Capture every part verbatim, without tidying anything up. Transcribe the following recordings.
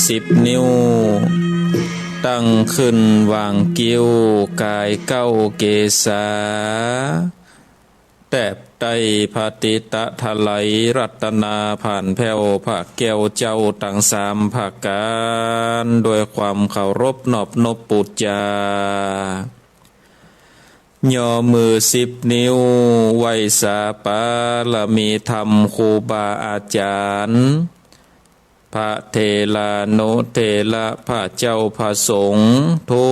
สิบนิ้ว ตั้งขึ้นหว่างกิ้ว ก๋ายเก๊าเกศา แตบใต้พระติตะไตรยรัตนา ผ่านแผ้วพระแก้วเจ้าตังสามประก๋าน โดยความเคารพนอบนบปู๋จา ย่อมือสิบนิ้ว ไหว้สาบารมีธรรมครูบาอาจ๋ารย์ พระเถรานุเถระ พระเจ้าพระสงฆ์ ทุ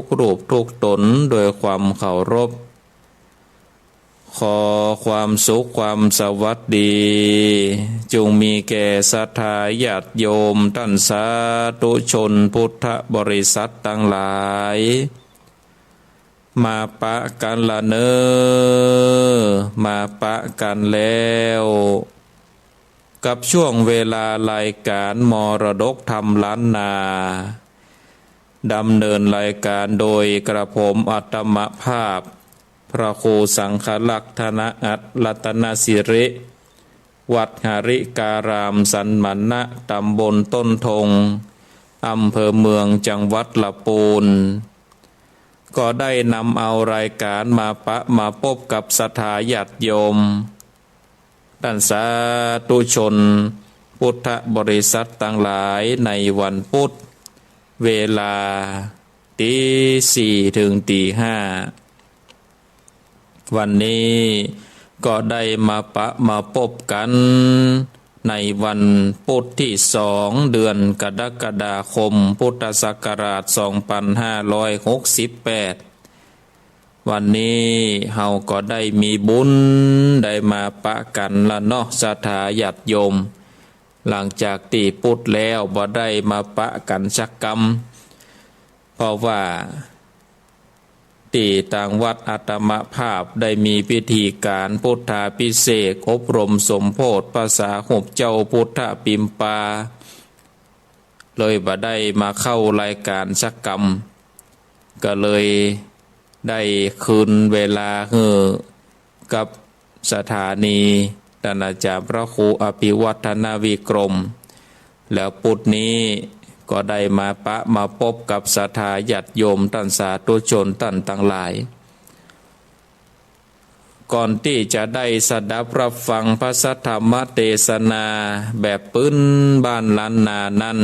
กรูปทุกต๋น โดยความเคารพ ขอความสุขความสวัสดี จุ่งมีแก่ศรัทธาญาติโยมต้านสาธุชนพุทธบริษัทตังหลาย มาปะกั๋นละเน่อ มาปะกั๋นแล้ว กับช่วงเวลารายก๋านมรดกธรรมล้านนา ดำเนินรายก๋านโดยกระผมอัตมภาพ พระครูสังฆรักษ์ ธนอัตร รัตนสิริ วัดหริการามสันมณะ ต๋ำบลต้นธง อำเภอเมือง จังหวัดละปูน ก็ได้นำเอารายก๋านมาปะมาปบกับศรัทธาญาติโยม ต้านสาธุชนพุทธบริษัทตังหลายในวันปุ๊ด เวลา ตี๋สี่เถิงตี๋ห้า วันนี้ก็ได้มาปะมาปบกั๋นในวันปุ๊ดตี้สอง เดือนกรกฎาคม พุทธศักราชสองปันห้าร้อยหกสิบแปด วันนี้เฮาก็ได้มีบุญได้มาปะกั๋นละเนาะ ศรัทธาญาติโยม หลังจากตี้ปุ๊ดแล้วบ่ได้มาปะกั๋นสักกำ เพราะว่าตี้ตางวัดอัตมภาพได้มีพิธีก๋านพุทธาภิเษก อบรมสมโภชภาษาฮูปเจ้าพุทธปิมปา เลยบ่ได้มาเข้ารายก๋านสักกำ ก็เลยได้คืนเวลาหื้อกับสถานีต้านอาจ๋ารย์พระครูอภิวัฒนวิกรม แล้วปุ๊ดนี้ก็ได้มาปะมาปบกับศรัทธาญาติโยมต้านสาธุชนต้านตังหลาย ก่อนตี้จะได้สดับรับฟังพระสัทธรรมเตสนาแบบปื้นบ้านล้านนานั้น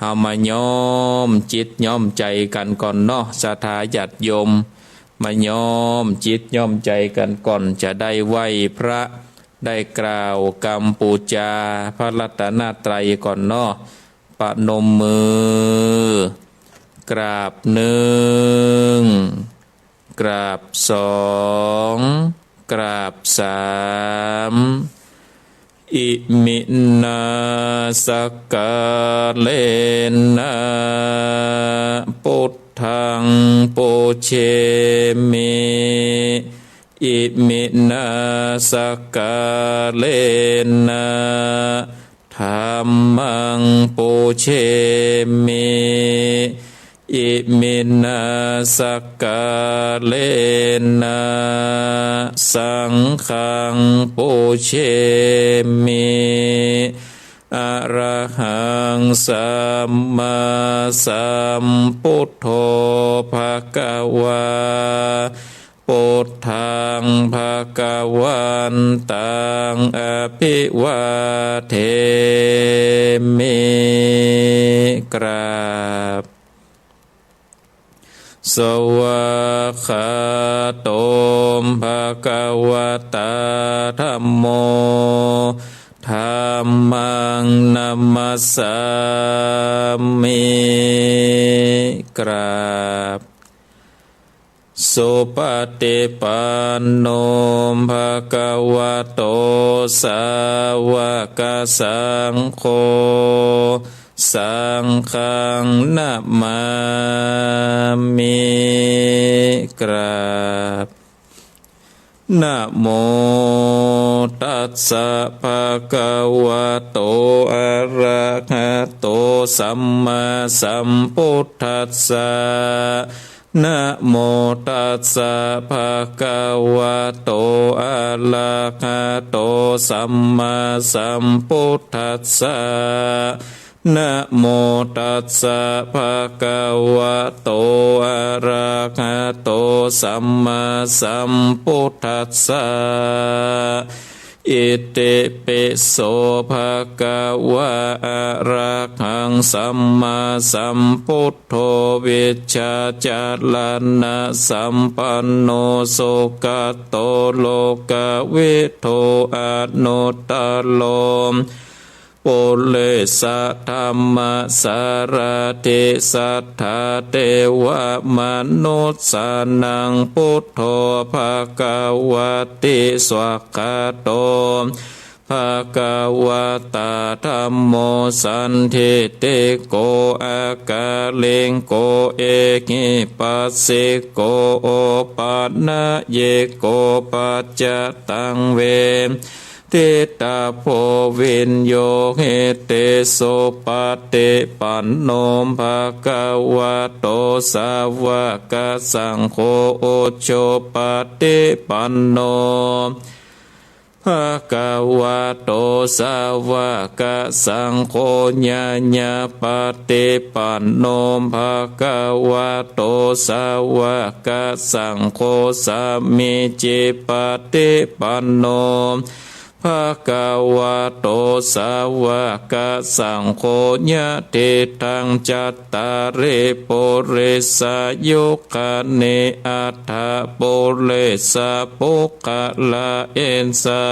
เฮามาย้อมจิตย้อมใจ๋กั๋นก่อนเนาะ ศรัทธาญาติโยม มาย้อมจิตย้อมใจ๋กั๋นก่อน จะได้ไหว้พระ ได้กล่าวกำปู๋จาพระรัตนตรัยก่อนเนาะ ประนมมือ กราบหนึ่ง กราบสอง กราบสาม อิมินาสักกาเลนะ ปุทธังปูเชมิ อิมินาสักกาเลนะ ธัมมังปูเชมิ อิมินาสักกาเลนะ สังฆังปูเชมิ อะระหังสัมมาสัมพุทโธ ภะคะวา พุทธัง ภะคะวันตัง อะภิวาเทมิ กราบ สวากขาโต ภะคะวะตา ธัมโม ธัมมัง นะมัสสามิ กราบ สุปฏิปันโน ภะคะวะโต สาวกสังโฆ สังฆัง นะมามิ กราบ นะโม ตัสสะ ภะคะวะโต อะระหะโต สัมมาสัมพุทธัสสะ นะโม ตัสสะ ภะคะวะโต อะระหะโต สัมมาสัมพุทธัสสะ นะโมตัสสะ ภะคะวะโต อะระหะโต สัมมาสัมพุทธัสสะ อิติปิโส ภะคะวะ อะระหัง สัมมาสัมพุทโธ วิชชาจารณะสัมปันโน สุขะโต โลกะวิทู อนุตตะโร ปุริสะธัมมะสารถิ สัทธาเตวะมนุสสานัง พุทโธ ภะคะวะติ สวากขาโต ภะคะวะตา ธัมโม สันทิฏฐิโก อะกาลิโก เอหิปัสสิโก โอปะนะยิโก ปัจจะตัง เว ทิตตะโพ วิญโญหิติ สุปะฏิปันโน ภะคะวะโต สาวะกะสังโฆ อุจุปะฏิปันโน ภะคะวะโต สาวะกะสังโฆ ญาญาปะฏิปันโน ภะคะวะโต สาวะกะสังโฆ สามีจิปะฏิปันโน ภะคะวะโต สาวะกะสังโฆ ยะถิตัง จัตตาริ ปุริสายุคานิ อัฏฐะปุริสะปุคคละ เอสะ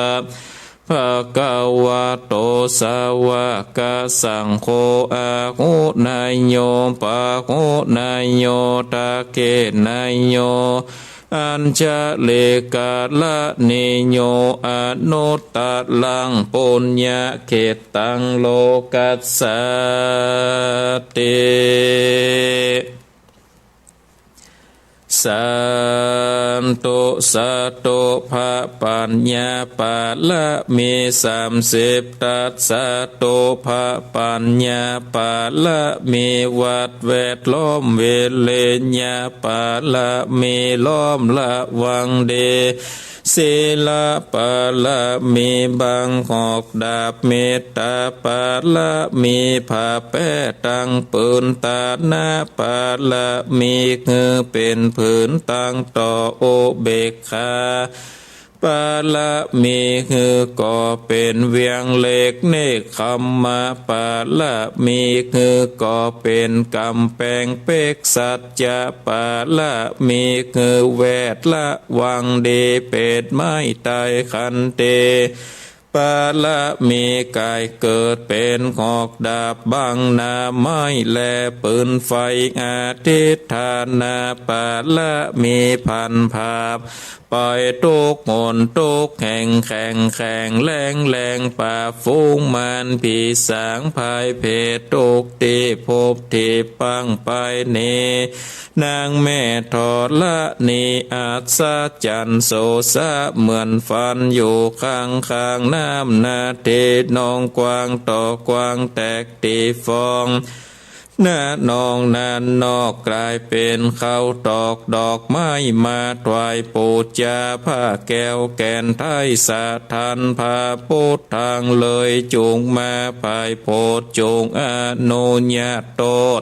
ภะคะวะโต สาวะกะสังโฆ อาหุเนยโย ปาหุเนยโย ทักขิเนยโย อัญชะลีกะรณีโย อนุตตะรัง ปุญญะเขตตัง โลกัสสาติ สาธุ สาธุ พระปัญญาปารมีสามสิบทัศ สาธุ พระปัญญาปารมี วัตรแวดล้อม วิริยะปารมี ล้อมระวังดี ศีลปารมี บังหอกดาบ เมตตาปารมี ผ้าแป้ตังผืน ตานะปารมี หื้อเป๋นผืนตังต่อ อุเบกขาปารมี หื้อก่อเป๋นเวียงเหล็ก เนกขัมมะปารมี หื้อก่อเป๋นก๋ำแปงเพชร สัจจะปารมี หื้อแวดระวังดี เปรตไม้ตาย ขันติปารมี ก๋ายเกิดเป๋นหอกดาบ บังหน้าไม้และปืนไฟ อธิฏฐานะปารมี ผลัดผาไปทุกหนทุกแห่ง แข็งแข็งแรงแรง ปราบฝูงมารผีสาง พ่ายแพ้ทุกตี้ พบตี้ปางไปนี้ นางแม่ธรณี อัศจรรย์โสสะ เหมือนฝัน อยู่ข้างข้างน้ำนาที หนองกว้างต่อกว้าง แตกตี้ฟอง ณ หนองนั้นนอก ก๋ายเป๋นข้าวตอกดอกไม้ มาถวายปู๋จา ผ้าแก้วแก่นไทย สถานพระพุทธทางเลย จุ่งมาไพร่โพธิ์ จุ่งอนุญาตโตษ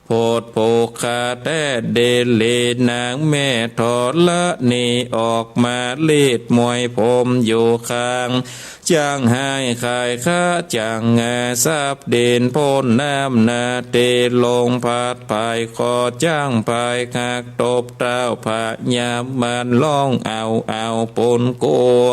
โพธิ์ผู้ข้าแต๊ดีหลี นางแม่ธรณี ออกมาลีดมวยผมอยู่ข้าง จ้างหายขายค้า จ้างงาทรัพย์ดิน พ่นน้ำนาที ลงผลัดผาย ขอจ้างผาย หักตบเท้าพญามาร ฮ้องเอาเอาปูนกัว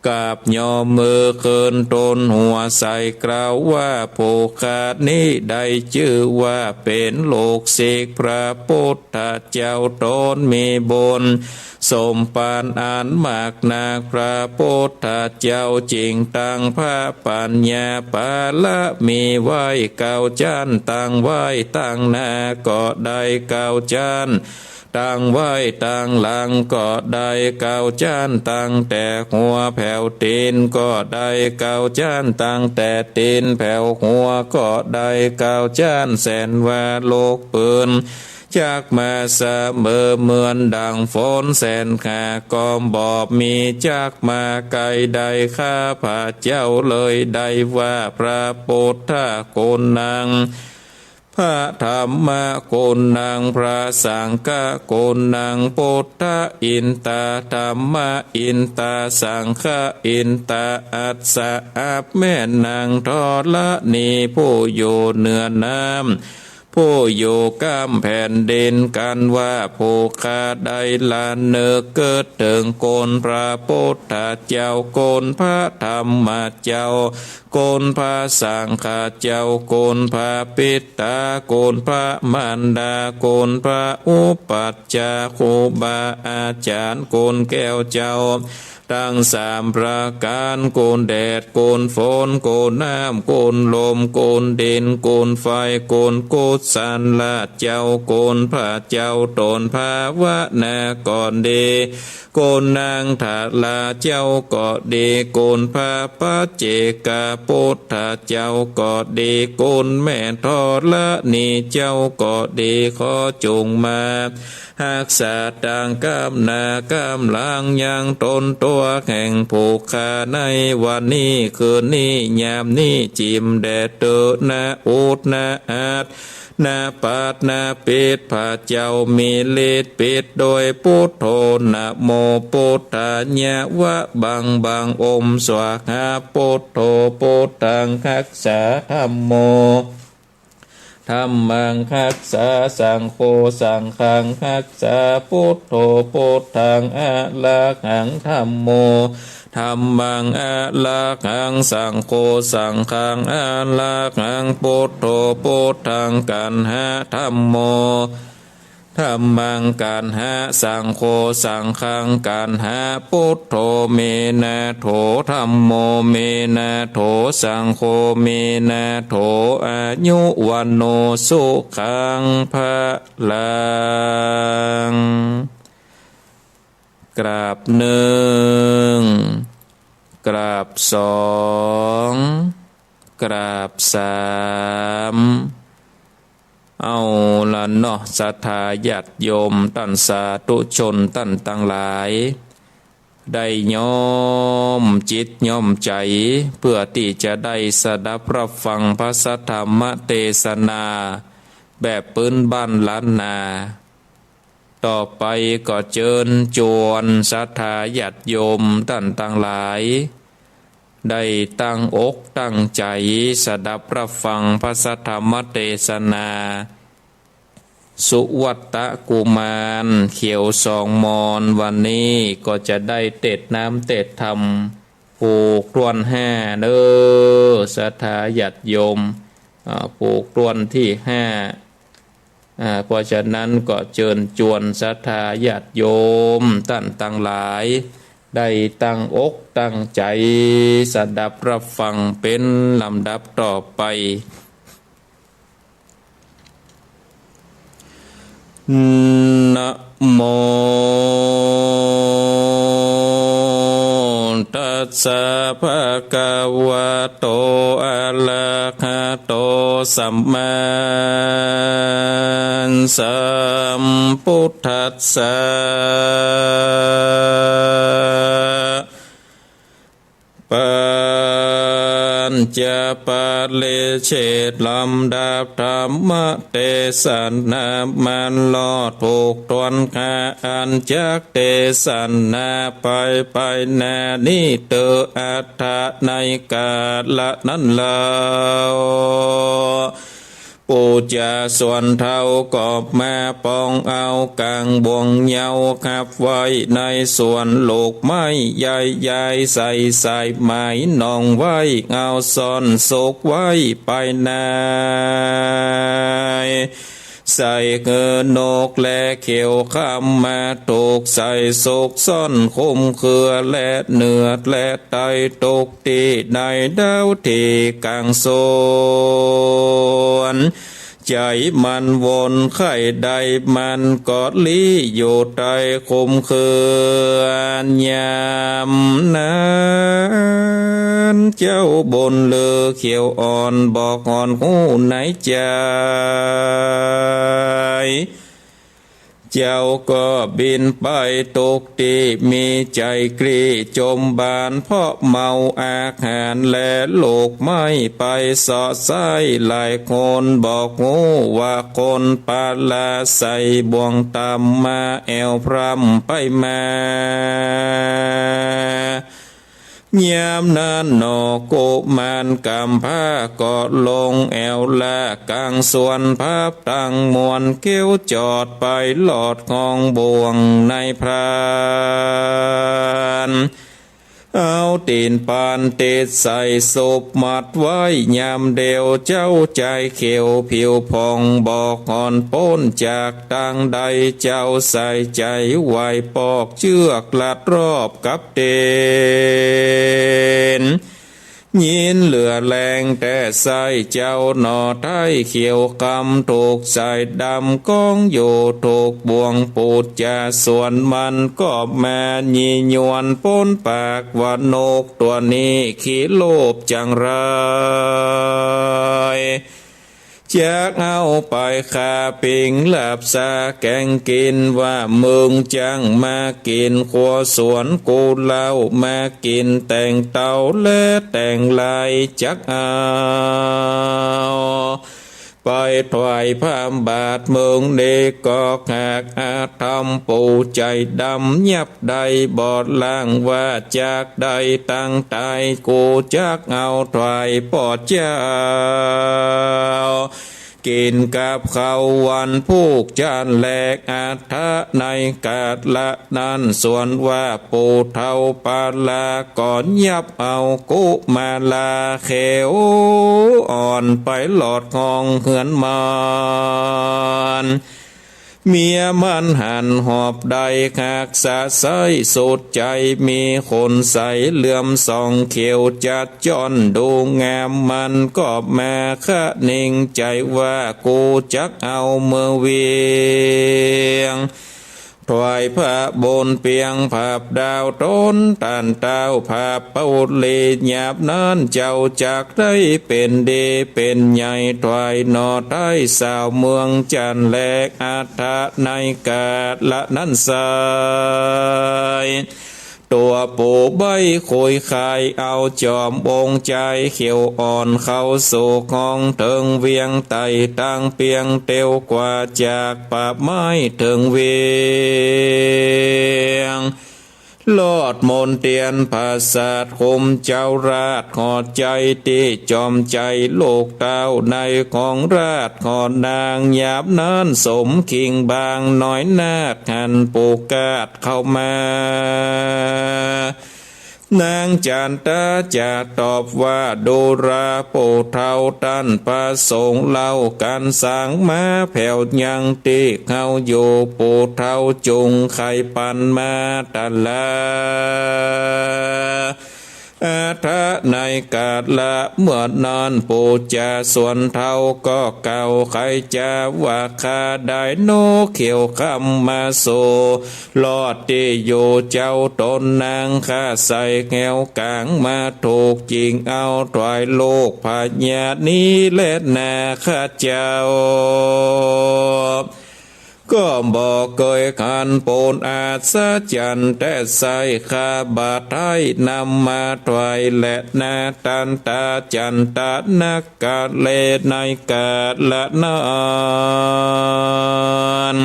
กราบยอมมือคืน ทูลหัวใส่กล่าวว่า ผู้ข้านี้ได้จื้อว่าเป๋นลูกศิษย์พระพุทธเจ้า ตนมีบุญสมภารอันมากนัก พระพุทธเจ้าจึงตั้งพระปัญญาปารมีไว้ เก้าชั้น ตั้งไว้ตังหน้าก็ได้ เก้าชั้น ตั้งไว้ตังหลังก็ได้ เก้าชั้น ตั้งแต่หัวแผวตี๋นก็ได้ เก้าชั้น ตั้งแต่ตี๋นแผวหัวก็ได้ เก้าชั้น แสนว่าโลกปืน จักมาเสมอเหมือนดั่งฝนแสนหา ก็บ่มีจักมาไกลได้ ข้าพเจ้าเลยได้ว่าพระปุทธะโกณัง พระธัมมะโกณัง พระสังฆะโกณัง ปุทธะอินตา ธัมมะอินตา สังฆะอินตา อัสสะ อับแม่นางธรณี ผู้อยู่เหนือน้ำ ผู้อยู่ก้ามแผ่นดิน กันว่าผู้ข้าได้ละนึกเกิดเถิงโกณพระปุทธะเจ้า โกณพระธัมมะเจ้า โกณพระสังฆะเจ้า โกณพระปิตา โกณพระมารดา โกณพระอุปัชฌาย์ ครูบาอาจ๋ารย์ โกณแก้วเจ้า ตังสามประก๋าน โกณแดด โกณฝน โกณน้ำ โกณลม โกณดิน โกณไฟ โกณกุศละเจ้า โกณพระเจ้าต๋นภาวนาก็ดี โกณนางธาราเจ้าก็ดี โกณพระปัจเจกปุทธะเจ้าก็ดี โกณแม่ธรณีเจ้าก็ดี ขอจงมา ฮักษาตังก้ามหน้าก้ามหลัง ยังต๋นตั๋วแห่งผู้ข้าในวันนี้ คืนนี้ ยามนี้ จิ่มแด่เต๊อะ นะอุดนะอัด นะปัดนะปิด พระเจ้ามีฤทธิ์ปิดโดยปุทโธ นะโมปุทธายะ วะบังบัง โอมสวาหา ปุทโธ ปุทธังฮักษา ธัมโม ธัมมังฮักษา สังโฆ สังฆังฮักษา ปุทโธ ปุทธัง อะระหัง ธัมโม ธัมมัง อะระหัง สังโฆ สังฆัง อะระหัง ปุทโธ ปุทธัง กัณหะ ธัมโม ธัมมัง กัณหะ สังโฆ สังฆัง กัณหะ ปุทโธ เมนะโถ ธัมโม เมนะโถ สังโฆ เมนะโถ อายุ วัณโณ สุขัง พลัง กราบหนึ่ง กราบสอง กราบสาม เอาละเนาะ ศรัทธาญาติโยมต้านสาธุชนต้านตังหลาย ได้น้อมจิตน้อมใจ๋ เปื้อตี้จะได้สดับรับฟังพระสัทธรรมเตสนา แบบปื้นบ้านล้านนา ต่อไปก็เจิญจวนศรัทธาญาติโยมต้านตังหลาย ได้ตั้งอกตั้งใจ๋สดับรับฟังพระสัทธรรมเตสนา สุวัตตะกุมารเขียวสองมอน วันนี้ก็จะได้เตสน์น้ำเตสน์ธรรม ผูกถ้วนห้าเน้อ ศรัทธาญาติโยม อ่า ผูกถ้วนตี้ห้า อ่า เพราะฉะนั้นก็เจิญจวนศรัทธาญาติโยมต้านตังหลาย ได้ตั้งอกตั้งใจ๋สดับรับฟังเป๋นลำดับต่อไป นะโม ตัสสะ ภะคะวะโต อะระหะโต สัมมาสัมพุทธัสสะ ปัญจปริเฉด ลำดับธรรมเตสนา มันรอดผูกถ้วนห้าอันจักเตสนาไป ไปหน้านี้เต๊อะ อัฏฐะ ในกาละนั้นเล่า ปู๋จาส่วนเฒ่าก็มาปองเอา ก๋างบ่วงเยาว์ฮับไว้ในสวน ลูกไม้ใหญ่ๆ ใส่สายไหมหนองไว้ เอาซ่อนสุกไว้ไปใน ใส่หื้อนกแลเขียวคำมาถูก ใส่สุกซ่อนคุมเครือ และเหนือและใต้ทุกตี้ ในดาวตี้ก๋างสน ใจ๋มันวนใค่ได้ มันก็ลี้อยู่ใต้คุมเครือ ยามนั้นเจ้าบุญลือเขียวอ่อน บอกหอนฮู้ในใจ๋ เจ้าก็บินไปตกตี้มีใจ๋กรี้จมบาน เพราะเมาอาหารและลูกไม้ไปเสาะไส้ หลายคนบอกฮู้ว่าคนปาลาใส่บ่วงตำมาแอ่วพร่ำไปมา ยามนั้นหนอกุมารกำพร้าก็ลงแอ่วละก๋างสวน พับตังมวลเขียวจอดไปหลอดห้องบ่วงในพราน เอาตี๋นปานติดใส่สุบมัดไว้ ยามเดียวเจ้าจายเขียวผิวผ่อง บ่ห่อนป๊นจากตางใด เจ้าใส่ใจ๋ไหว้ปอกเจื้อกลัดรอบกับตี๋น ยินเหลือแฮงแต๊ไส้เจ้าหนอไท้เขียวคำ ถูกใส่ดำก้องอยู่ถูกบ่วง ปู๋จาสวนมันก็มายี่ยวนป๊นปากว่า นกตั๋วนี้ขี้โลภจังไร จักเอาไปฆ่าปิ้งลาบซาแก๋งกิ๋น ว่ามึงจั้งมากิ๋นครัวสวนกูเล่า มากิ๋นแตงเต้าและแตงลาย จักเอาไปถวายพระบาท มึงนี้ก็หากอาธรรม ปู๋ใจ๋ดำยับ ได้บ่ล้างว่าจากได้ตังต๋าย กูจักเอาถวายป้อเจ้า กิ๋นกับข้าววันพูกจันทร์แลก อัฏฐะในกาละนั้น ส่วนว่าปู่เฒ่าปาลาก็ยับเอากุมาราเขียวอ่อนไปหลอดห้องเฮือนมัน เมียมันหันหอบได้คักสะใสสุดใจ๋ มีขนใสเหลื่อมส่องเขียวจัดจ้อนดูงาม มันก็มาคะนิงใจ๋ว่า กูจักเอาเมือเวียง ถวายพระบนเปียงผับดาวต้นต้านเต้าผับปุรี ยามนั้นเจ้าจักได้เป๋นดีเป๋นใหญ่ ถวายหน่อไท้สาวเมืองจันทร์แลก อัฏฐะในกาละนั้นไส้ ตั๋วปูใบ้คุยคาย เอาจอมองค์จายเขียวอ่อน เข้าสู่ห้องเถิงเวียงไต่ตังเปียงเตียวกว่าจากป่าไม้เถิงเวียง ลอดมนเตียนผาสาทคุมเจ้าราช ขอใจ๋ตี้จอมใจ๋ลูกเต้าในของราช ขอนาง ยามนั้นสมคิงบางน้อยนาคหันปูกาดเข้ามา นางจันทะจะตอบว่า ดูราผู้เฒ่าต้านประสงค์เล่า ก๋านสางมาแผวยังตี้เฮาอยู่ ผู้เฒ่าจุ่งไขปันมาตะลา อัฏฐะในกาละเมื่อนั้น ปู่จาสวนเฒ่าก็กล่าวไขจาว่า ข้าได้นกเขียวคำมาสู่ ลอดตี้อยู่เจ้าต๋นนาง ข้าใส่แหวก๋างมาถูกจิ่งเอา ถวายลูกพญานี้แลนาข้าเจ้า ก็บ่เกยขันปูนอัศจรรย์แต๊ไส้ ข้าบาดไท้นำมาถวายแลนา ตันตาจันทะนักกาเลในกาละนั้น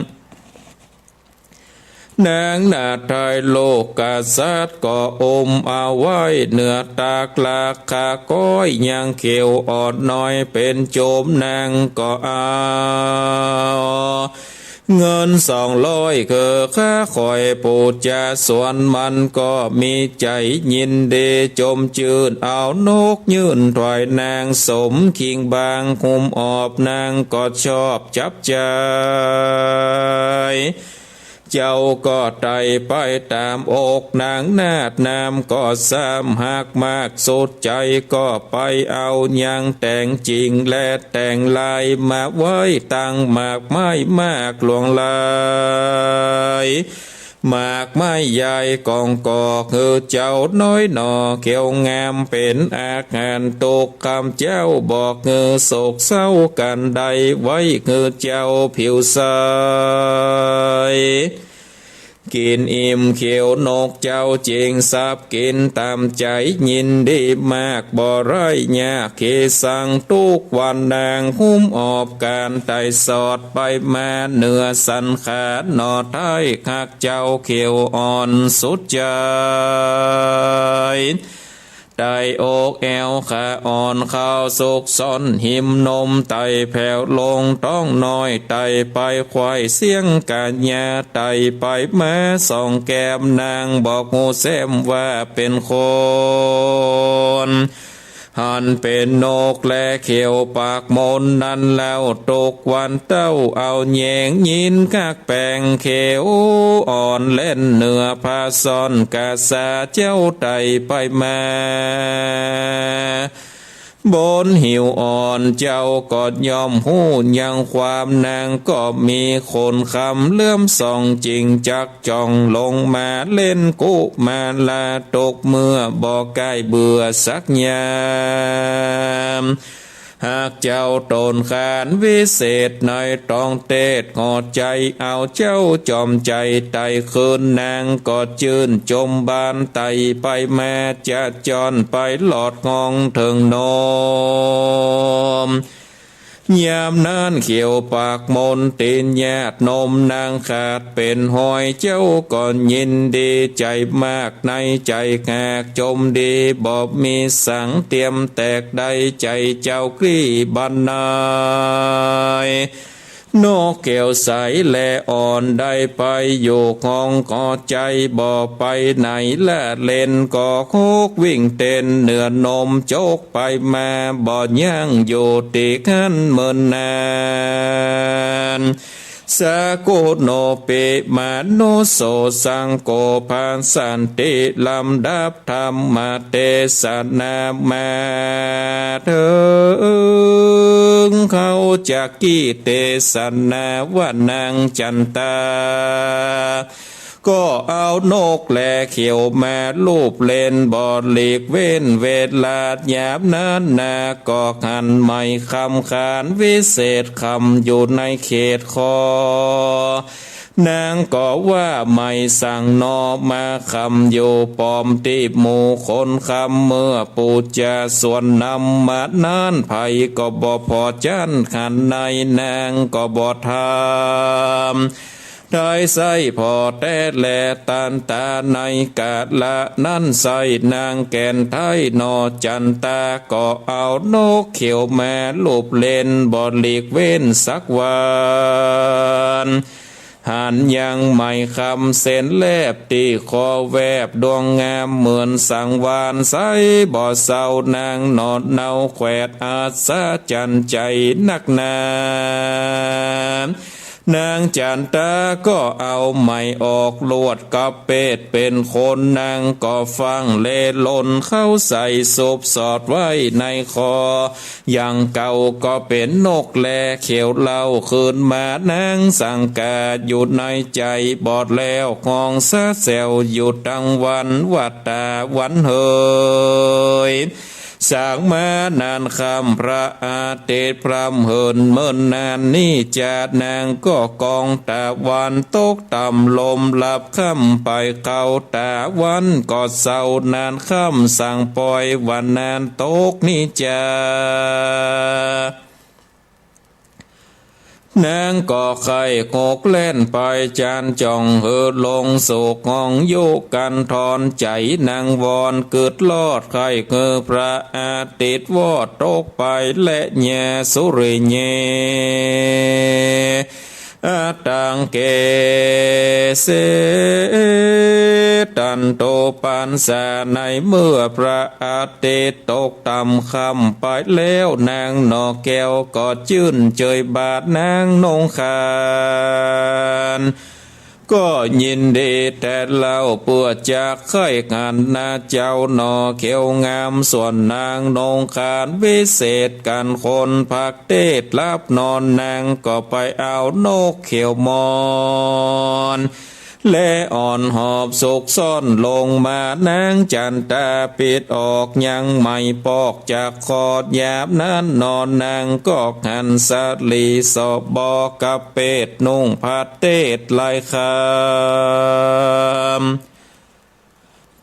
นางนาฏไท้โลกกษัตริย์ก็อุ้มเอาไว้เหนือตัก ราคาก้อยยังเขียวอ่อนน้อย เป๋นโจมนางก็เอา เงินสองร้อยคือค่าข้อย ปู่จาสวนมันก็มีใจ๋ยินดีจมจื้น เอานกยื่นถวายนาง สมคิงบางหุ้มออบ นางก็ชอบจับใจ๋ เจ้าก็ไต่ไปต๋ามอกนางนาฏ น้ำก็ซ้ำฮักมากสุดใจ๋ ก็ไปเอายังแต๋งจิ่งและแต๋งลาย มาไว้ตังหมากไม้มากหลวงหลาย หมากไม้ใหญ่ก้องกอกหื้อเจ้าน้อยหน่อ เขียวงามเป๋นอาหาร ตุ๊กค่ำเจ๊าบอกหื้อโศกเศร้ากันได้ ไว้หื้อเจ้าผิวใส กิ๋นอิ่มเขียวนกเจ้า เจ๋งสับกิ๋นต๋ามใจ๋ ยินดีมากบ่ได้ยาก เขสังตุ๊กวันนาง หุ้มออบก๋านไต่สอดไปมา เหนือสันขาหน่อไท้ หากเจ้าเขียวอ่อนสุดใจ๋ ไต่อกแอวขาอ่อน เข้าซุกซ่อนหิมนม ไต่แผวลงต๊องน้อย ไต่ไปไขว่เสี้ยงกะยา ไต่ไปมาส่องแก้มนาง บอกฮู้แซมว่าเป๋นคน หันเป๋นนกแลเขียวปากมนนั้นแล้ว ตุ๊กวันเต้าเอาแยง ยินคักแป๋งเขียวอ่อน แล่นเหนือผาซ่อน กะสาเจ้าไต่ไปมา บนหิวอ่อน เจ้าก็ย่อมฮู้ยังความ นางก็มีคนคำเหลือมส่อง จึงจักจ้องลงมาเล่นกุมารา ตุ๊กเมื่อบ่ใก้เบื่อสักยาม หากเจ้าต๋นขานวิเศษในต้องเตศ หอใจ๋เอาเจ้าจอมใจ๋ ไต่คืน นางก็จื้นจมบาน ไต่ไปมาจะจ้อนไปหลอดห้องเถิงนม ยามนั้นเขียวปากมนติญาตินมนางขาดเป๋นฮอย เจ้าก็ยินดีใจ๋มากในใจ๋ หากจมดีบ่มีสัง เตียมแตกได้ใจ๋เจ้ากลี้บันได นกเขียวใสแลอ่อนได้ไปอยู่ห้อง ก็ใจ๋บ่ไปไหนละเล่น ก็ฮกวิ่งเต้นเหนือนม จกไปมาบ่ยั้งอยู่ตี้หั้นเมินนาน สาโกโนปิมานุโสสังโก ภาสันติลำดับธรรมเตสนามาเถิง เข้าจักกี้เตสนาว่านางจันตา ก็เอานกแลเขียวมาลูบเล่น บ่หลีกเว้นเวลายามนั้นนา ก็หันไหมคำขานวิเศษคำอยู่ในเขตคอ นางก็ว่าไหมสั่งหนอมาคำอยู่ป้อมตี้หมู่คนคำ เมื่อปู๋จาสวนนำมานั้น ใผก็บ่ผ่อจั้นหันใน นางก็บ่ถาม ได้ใส้ผ่อแต๊แล ตันตาในกาละนั้นใส้ นางแก่นไท้หนอจันตา ก็เอานกเขียวมาลูบเล่น บ่หลีกเว้นสักวัน หันยังไหมคำเส้นแลบตี้คอแวบ ดวงงามเหมือนสังวาลย์ ใสบ่เศร้า นางหนอเนาแขวดอัศจรรย์ใจ๋นักหนา นางจันตาก็เอาไหมออกลวดกับเปตเป๋นคน นางก็ฟั่งเลลนเข้าใส่ สุบสอดไว้ในคอ อย่างเก่าก็เป๋นนกแลเขียวเล่า คืนมานางสังกาอยู่ในใจ๋ บ่แล้วฮ้องสะแซวอยู่ตังวัน ว่าต๋าวันเหย สางมานานค่ำพระอาทิตย์พร่ำเหินเมินนานนี้จา นางก็กองตะวันตกต่ำ ลมหลับค่ำไปเข้าตะวันก็เศร้านานค่ำ สังปอยว่านานตกนี้จา นางก็ใค่หกแล่นไปจานจ่อง หื้อลงสู่ห้องอยู่กันทอนใจ๋ นางวอนกึ๊ดลอดใค่หื้อพระอาทิตย์วอดตกไปแล ยาสุริเย อัตตังเกเส ตันตุปัสสา ในเมื่อพระอาทิตย์ตกต่ำค่ำไปแล้ว นางหน่อแก้วก็จื้นเจยบาทนางนงคาน ก็ยินดีแต๊เล่า เปื้อจักใค่หันนาเจ้าหน่อเขียวงาม ส่วนนางนงคานวิเศษกั๋นคนพักเตศหลับนอน นางก็ไปเอานกเขียวมอน และอ่อนหอบสุกซ่อนลงมา นางจั๋นตาปิดออกยังไม่ปอก จักขอดยามนั้นนอนนางก็หันสะหลีสบอ กะเปดนุ่งผ้าเตศลายคาม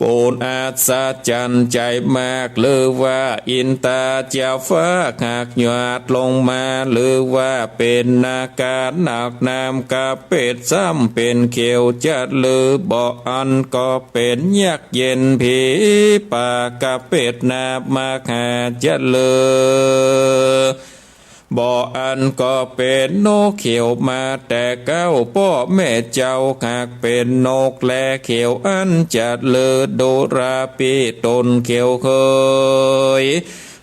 ปูนอัศจรรย์ใจ๋มาก หรือว่าอินตาเจ้าฟ้าหากหยาดลงมา หรือว่าเป๋นนาคาหนักหนาม กะเปดซ้ำเป๋นเขียวจะลือ บ่อั้นก็เป๋นยักษ์เย็นผีป่า กะเปดนาคมหาจะลือ บ่อั้นก็เป๋นนกเขียวมาแต่เก๊า ป้อแม่เจ้าหากเป๋นนกแลเขียวอันจะลือ ดูราปี้ต๋นเขียวเฮย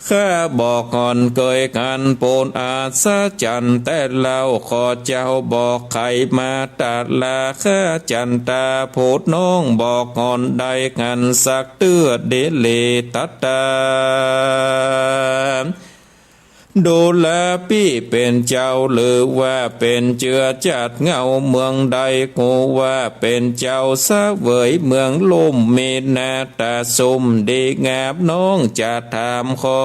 ข้าบ่ห่อนเกยหันปูนอัศจรรย์แต่เล่า ขอเจ้าบ่ใค่มาตะลา ข้าจั๋นตาผู้น้องบ่ห่อนได้หันสักเตื้อ ดีหลีตัดตา ดูราปี้เป๋นเจ้า หรือว่าเป๋นเจื้อจาติเหง้าเมืองใด ฮู้ว่าเป๋นเจ้าเสวยเมืองลุ่ม มีหน้าต๋าซุ่มดีงาม น้องจะถามขอ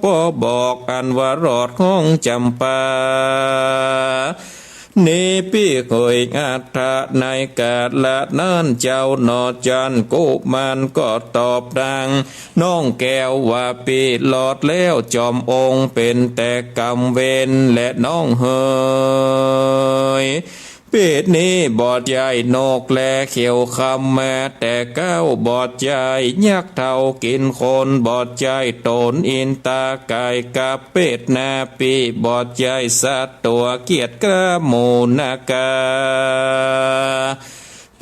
ป้อบอกอันว่ารอดห้องจ๋ำปา นี้ปี้เฮยอัตถะในกาละนั้น เจ้าหน่อจั๋นกุมารก็ตอบนางน้องแก้วว่า ปี้รอดแล้วจอมองค์ เป๋นแต่กรรมเวรแลน้องเฮย ปี้นี้บ่ใจ้นกแลเขียวคำมาแต่เก๊า บ่ใจ้ยักษ์เทากิ๋นคน บ่ใจ้ต๋นอินตาก๋าย กะเปดนาคปี้ บ่ใจ้สัตว์ตั๋วเกียจกล้าหมู่นาคา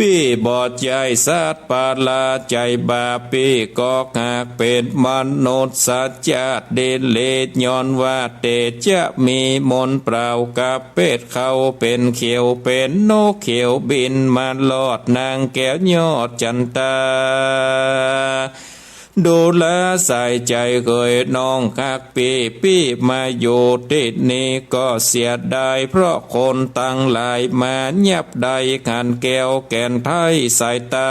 ปี้บ่ใจ้สัตว์ปาลาใจ๋บาป ปี้ก็หากเป๋นมนุษย์สัตว์จาติดีหลี ย้อนว่าเตจะมีมนต์เปล่า กะเปดเข้าเป๋นเขียว เป๋นนกเขียวบินมารอด นางแก้วยอดจั๋นตา ดูราใส่ใจ๋เฮยน้องฮักปี้ ปี้มาอยู่ตี้นี่ก็เสียดาย เพราะคนตังหลายมายับได้หันแก้วแก่นไท้สายต๋า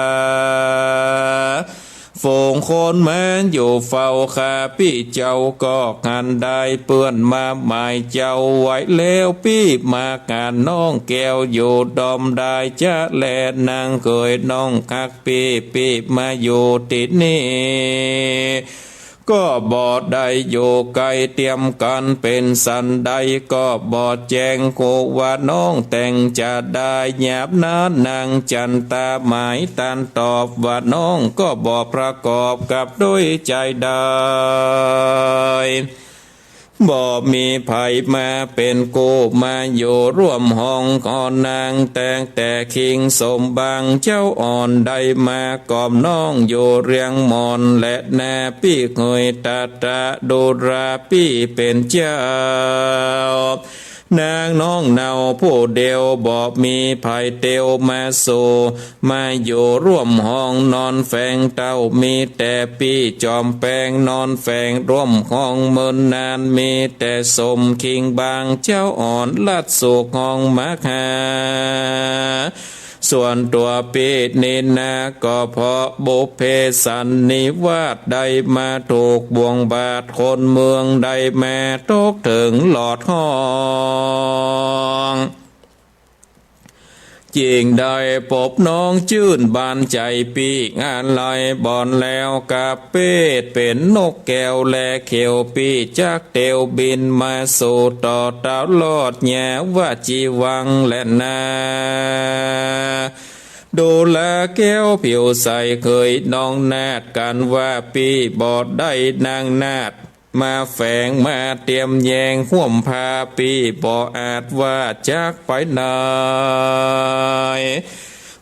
ฝูงคนมาอยู่เฝ้าข้า ปี้เจ้าก็หันได้เปื้อนมาหมายเจ้าไว้แล้ว ปี้มาหันน้องแก้วอยู่ดอมได้จะแล นางเฮยน้องฮัก ปี้ ปี้มาอยู่ตี้นี่ ก็บ่ได้อยู่ใก้เตียมกั๋น เป๋นสันใดก็บ่แจ้ง ฮู้ว่าน้องแต่งจะได้ ยามนั้นนางจั๋นตาหมายตันตอบว่า น้องก็บ่ประกอบกับด้วยใจ๋ได้ บ่มีใผมาเป๋นกู้มาอยู่ร่วมห้อง ขอนางแต่งแต่คิงสมบัง เจ้าอ่อนได้มาก่อมน้องอยู่เรียงหมอนแลนา ปี้เฮยตะตะดูราปี้เป๋นเจ้า นางน้องเนาผู้เดียว บ่มีใผเตียวมาสู่ มาอยู่ร่วมห้องนอนแฝงเต้า มีแต่ปี้จอมแปงนอนแฝงร่วมห้องเมินนาน มีแต่สมคิงบาง เจ้าอ่อนลัดสู่ห้องมาหา ส่วนตั๋วปี้นี้นา ก็เพราะบุพเพสันนิวาสได้มาถูกบ่วงบาทคนเมือง ได้มาตกเถิงหลอดห้อง จึ่งได้ปบน้องจื้นบานใจ๋ ปี้อาลัยบ่อนแล้วกะเปดเป๋นนกแก้วแลเขียว ปี้จักเตียวบินมาสู่ต่อเต้ารอด ยาว่าจีวังแลนา ดูราแก้วผิวใสเฮยน้องนาฏกั๋นว่า ปี้บ่ได้นางนาฏมาแฝงมาเตียมแยงฮ่วมผ้า ปี้บ่อาจว่าจักไปไหน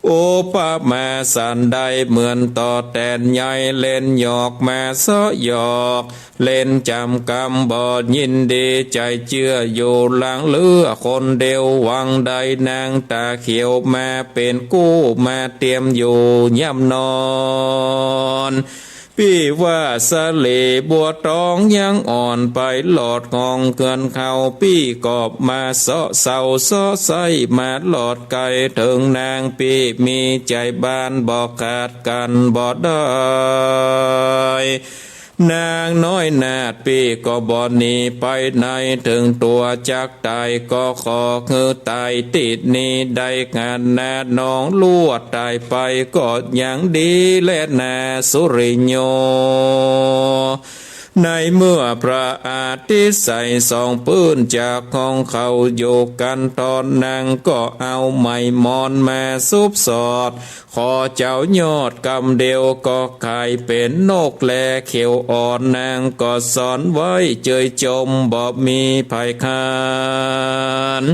อุปมาสันใดเหมือนต่อแตนใย เล่นหยอกมาเซาะหยอก เล่นจ๋ำกำบ่ยินดีใจ๋ เจื้ออยู่หลังเหลือคนเดียว หวังได้นางต๋าเขียวมาเป๋นกู้ มาเตียมอยู่ย่ำนอน ปี้ว่าสะหลีบัวตองยังอ่อนไปหลอดห้องเฮือนเขา ปี้ก็มาเซาะเซาเซาะไส้มาหลอดไกลเถิงนาง ปี้มีใจ๋บ้านบ่ขาดกั๋นบ่ได้ นางน้อยนาฏปี้ก็บ่หนีไปไหน เถิงตั๋วจักต๋ายก็ขอหื้อต๋ายตี้นี่ได้ หน้าน้องลัวต๋ายไปก็ยังดีแลนาสุริโย ในเมื่อพระอาทิตย์ใสส่องปื้นจากห้องเขาอยู่กั๋นต๋อน นางก็เอาไหมมอนมาสุบสอด ขอเจ้ายอดกำเดียวก็ก๋ายเป๋นนกแลเขียวอ่อน นางก็ซ่อนไว้เจยจมบ่มีใผคาน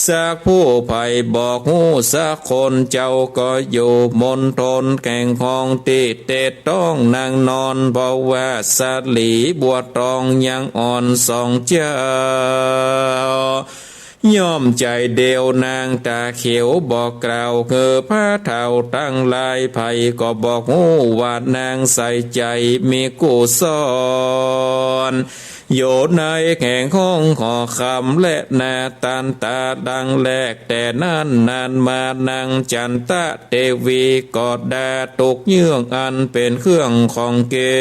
สักผู้ใผบอกฮู้สักคน เจ้าก็อยู่มณฑลแห่งห้องตี้เตะต้องนางนอน เพราะว่าสะหลีบัวตองยังอ่อนสองเจ้า ย่อมใจ๋เดียวนางต๋าเขียวบอกกล่าวหื้อพระเฒ่าตังหลาย ใผก็บอกฮู้ว่านางใส่ใจ๋มีกู้ซ่อน อยู่ในแห่งห้องหอคำแลนา ตันต๋าดังแรกแต่นั้นนานมา นางจันตะเตวีก็ดาตุ๊กเยื่องอันเป๋นเครื่องของเก๋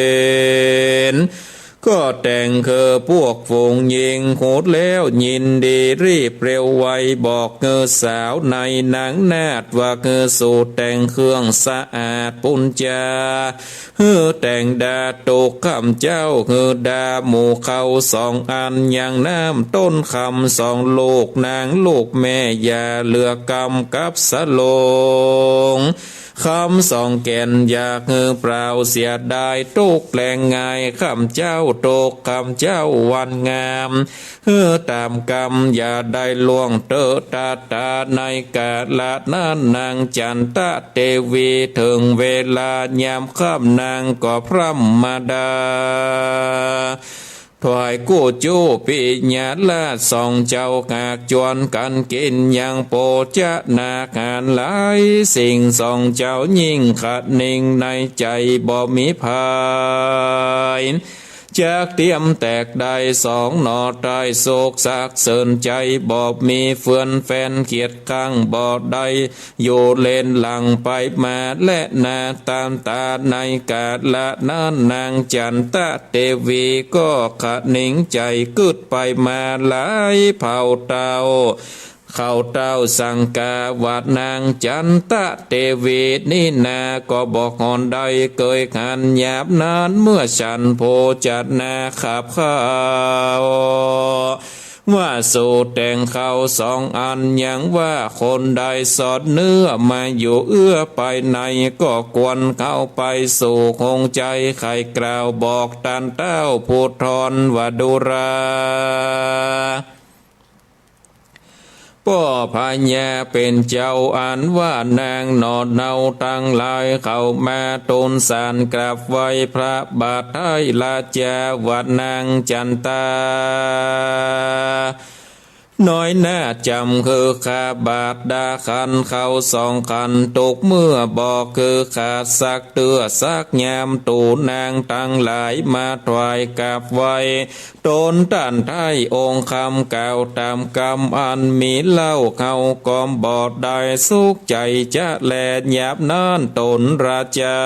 ณฑ์ ก็แต่งหื้อพวกฝูงญิงฮู้แล้วยินดีรีบเร็วไว บอกหื้อสาวในนางนาฏว่าหื้อสู่แต่งเครื่องสะอาดปู๋นจา หื้อแต่งดาตุ๊กข้ำเจ้า หื้อดาหมู่เขาสองอันยังน้ำต้นคำสองลูก นางลูกแม่อย่าเหลือกำกับสะหลง คำสองแก่นอย่าหื้อเปล่าเสียดาย ตุ๊กแลง่ายข้ำเจ้าตุ๊กข้ำเจ้าวันงาม หื้อต๋ามกำอย่าได้ล่วงเต๊อะต๋าต๋า ในกาละนั้นนางจันตะเตวี เถิงเวลายามค่ำนางก็พร่ำมาดา ถวายกู้จุปิยราชสองเจ้า หากจวนกั๋นกิ๋นยังโภจนาหารหลายสิ่ง สองเจ้ายิ่งคะนิงในใจ๋บ่มีภัย จักเตียมแตกได้สองหน่อ ใต้โศกสักเสิญใจ๋บ่มีเฟือนแฟน เกียจคร้างบ่ได้ อยู่เลนหลังไปมาแลนา ตันต๋าในกาละนั้นนางจันตะเตวีก็คะนิงใจ๋กึ๊ดไปมาหลายเผ่าเต้า เขาเต้าสังกาว่านางจันตะเตวีนี่นา ก็บ่ห่อนได้เกยหัน ยามนั้นเมื่อฉันโภจนาคาบข้าว ว่าสู่แต่งข้าวสองอัน ยังว่าคนใดสอดเนื้อมาอยู่เอื้อไปใน ก็ควรเข้าไปสู่หงใจ๋ ใค่กล่าวบอกตันเต้าผู้ทอนว่าดูรา ป้อพญาเป๋นเจ้าอันว่านางหน่อเนาตังหลาย เข้ามาตูนสารกราบไหว้พระบาทไท้ราจาว่านางจันตา น้อยนาฏจ๋ำหื้อข้าบาทดาขันข้าวสองขัน ตุ๊กเมื่อบ่หื้อขาดสักเตื้อสักยาม ตู๋นางตังหลายมาถวายกราบไหว้ ตนต้านไท้องค์คำกล่าวต๋ามกำอันมีเล่า เฮาก็บ่ได้สุขใจ๋จะแล ยามนั้นตนราจา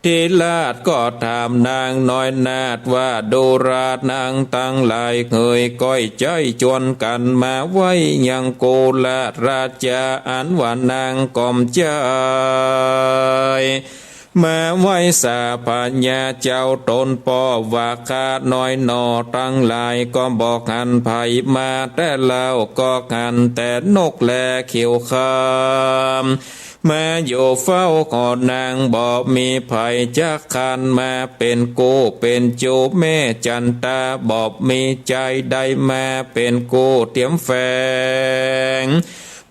ธิราชก็ถามนางน้อยนาฏว่า ดูรา นางตังหลายเหยก้อยใจ๊จวนกั๋นมาไหว้ยังกุลราจาอันว่านางก๋อมใจ๊ มาไหว้สาพญาเจ้าตนป้อว่าข้าน้อยหน่อตังหลายก็บ่หันใผมาแต่เล่า ก็หันแต่นกแลเขียวคำ มาอยู่เฝ้าหอนางบ่มีใผจักขันมาเป๋นกู้เป๋นจู๋ แม่จันตาบ่มีใจ๋ได้มาเป๋นกู้เตียมแฝง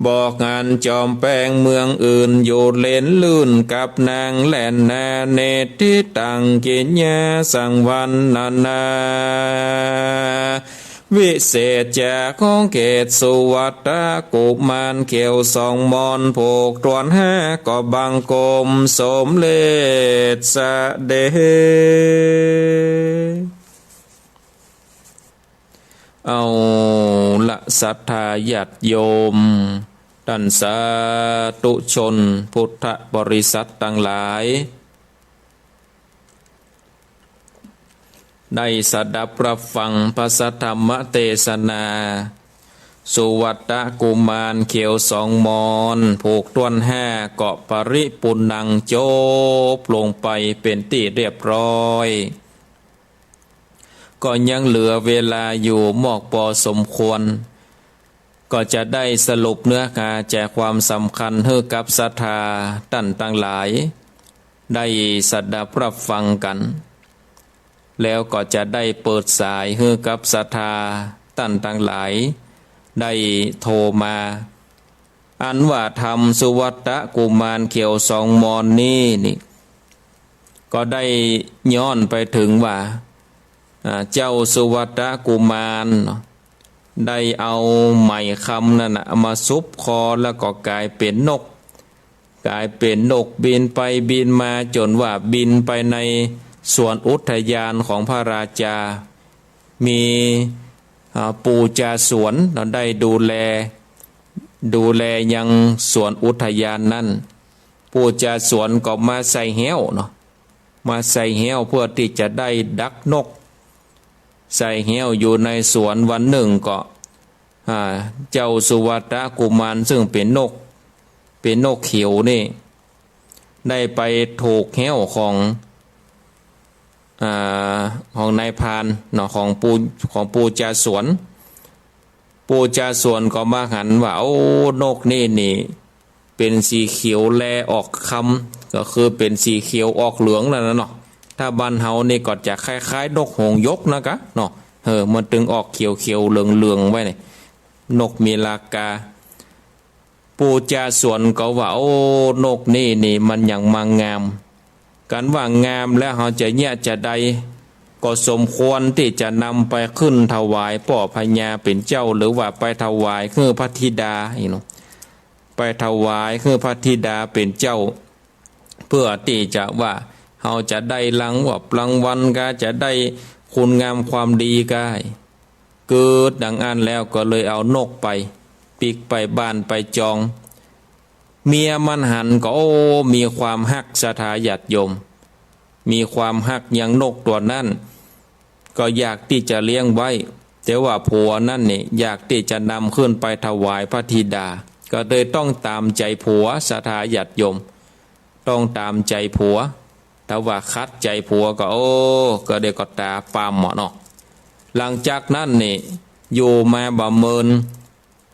บ่หันจอมแปงเมืองอื่น อยู่เล่นลื่นกับนางแลนา เนติตังกิญญาสังวรรณนา วิเศษจ๋าของเขตสุวัตตะกุมารเขียวสองมอนผูกตวนห้าก็บังคมสมเร็จเสด็จ เอาละศรัทธาญาติโยม ต้านสาธุชนพุทธบริษัทตังหลาย ได้สดับรับฟังพระสัทธรรมเตสนา สุวัตตะกุมารเขียวสองมอน ผูกตวนห้าก็ปริปุณณัง จบลงไปเป๋นตี้เรียบร้อย ก็ยังเหลือเวลาอยู่มอกปอสมควร ก็จะได้สรุปเนื้อหาใจความสำคัญหื้อกับศรัทธาต้านตังหลาย ได้สดับรับฟังกั๋น แล้วก็จะได้เปิดสายหื้อกับศรัทธาต้านตังหลาย ได้โทรมา อันว่าธรรมสุวัตตะกุมารเขียวสองมอนนี้นี่ ก็ได้ย้อนไปเถิงว่า อ่า เจ้าสุวัตตะกุมารเนาะ ได้เอาไหมคำนั่นน่ะมาสุบคอ แล้วก็ก๋ายเป๋นนก ก๋ายเป๋นนกบินไปบินมา จ๋นว่าบินไปในสวนอุทยานของพระราชา มี อ่า ปู่จ่าสวนเนาะ ได้ดูแล ดูแลยังสวนอุทยานนั้น ปู่จ่าสวนก็มาใส่แฮ้วเนาะ มาใส่แฮ้วเพื่อตี้จะได้ดักนก ใส่แฮ้วอยู่ในสวน วันนึ่งก็ อ่า เจ้าสุวัตตะกุมารซึ่งเป๋นนก เป๋นนกเขียวนี่ ได้ไปถูกแฮ้วของ อ่า ของนายพรานเนาะ ของปู่ ของปู่จ่าสวน ปู่จ่าสวนก็มาหันว่า โอ้ นกนี่นี่ เป๋นสีเขียวแลออกคำ ก็คือเป๋นสีเขียวออกเหลืองนั่นน่ะเนาะ ถ้าบ้านเฮานี่ก็จะคล้ายๆ นกหงส์หยกนะกะเนาะ เออ มันตึงออกเขียวๆ เหลืองๆ ไว้นี่ นกมีลากา ปู่จ่าสวนก็ว่า โอ้ นกนี่นี่มันหยังมางาม กั๋นว่างามแล้วเฮาจะเยียะจาใด ก็สมควรตี้จะนำไปขึ้นถวายป้อพญาเป๋นเจ้า หรือว่าไปถวายหื้อพระธิดาอี้เนาะ ไปถวายหื้อพระธิดาเป๋นเจ้า เพื่อตี้จะว่าเฮาจะได้รางวัล รางวัลกา จะได้คุณงามความดีกา เกิดดังอั้นแล้วก็เลยเอานกไป ปิ๊กไปบ้านไปจอง เมียมันหันก็ โอ้ มีความฮักศรัทธาญาติโยม มีความฮักยังนกตั๋วนั้น ก็อยากตี้จะเลี้ยงไว้ แต่ว่าผัวนั้นนี่อยากตี้จะนำขึ้นไปถวายพระธิดา ก็เลยต้องต๋ามใจ๋ผัวศรัทธาญาติโยม ต้องต๋ามใจ๋ผัว ถ้าว่าขัดใจ๋ผัวก็ โอ้ ก็เดี๋ยวก็ต๋าปามหมดเนาะ หลังจากนั้นนี่ อยู่มาบ่เมิน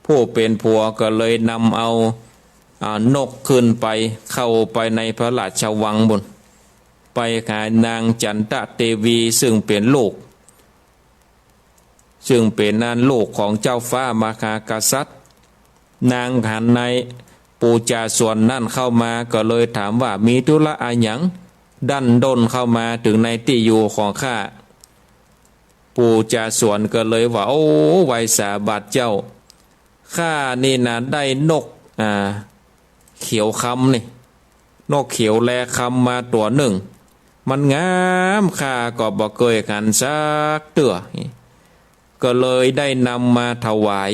ผู้เป๋นผัวก็เลยนำเอา อ่า นกขึ้นไป เข้าไปในพระราชวังปู๊น ไปหานางจันตะเตวี ซึ่งเป๋นลูก ซึ่งเป๋นอันลูกของเจ้าฟ้ามหากษัตริย์ นางหันนายปู่จ่าสวนนั้นเข้ามา ก็เลยถามว่า มีธุระอะหยังดั้นด้นเข้ามาเถิงในตี้อยู่ของข้า ปู่จ่าสวนก็เลยว่า โอ้ ไหว้สาบาทเจ้า ข้านี่นะได้นก อ่า เขียวคำนี่ นกเขียวแลคำมาตั๋วนึ่ง มันงาม ข้าก็บ่เกยหันสักเตื้อ ก็เลยได้นำมาถวาย